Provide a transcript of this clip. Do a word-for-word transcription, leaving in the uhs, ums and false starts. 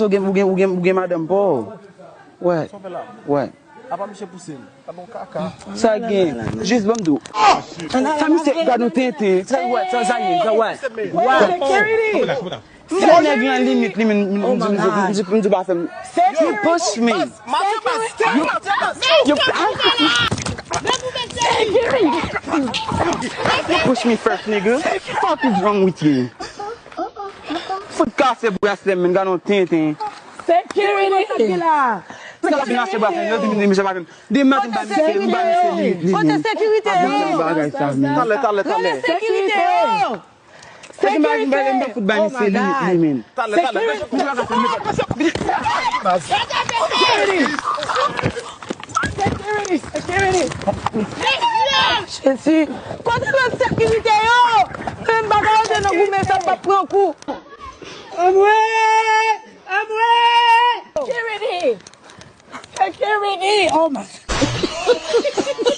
Ou gen, ou gen, ou gen, ou gen madanm pa w. Wè. Wè. Apa misye pouse l? Sa gen. Jis ban m di w. Sa misye gad yon tenten. Sa wè, sa, sa ye, sa wè. Wè. Security. Fò nèg lan limit li, men m di, m di, m di, m di pa fè m. You push me. You, you push me first, nigga. Fuck is wrong with you? Fout kase braslè m, men gad yon tenten. Security. Sa la vin achte braslè, yo di m, misye pa fè m. Demen maten m ba misye, m ba misye limit li, men. Kote sekirite yo? Bagay sa, men. Talè, talè, talè. Kote sekirite yo? Sekirite! M pa fout bay misye limit li, men. Talè, talè. Sekirite! Sekirite! Sekirite! Jezi! Kote lòt sekirite yo? Men bagay yo te nan goumen sa, m p ap pran kou. Anmwe! Anmwe! Sekirite! Sekirite! Oh my God!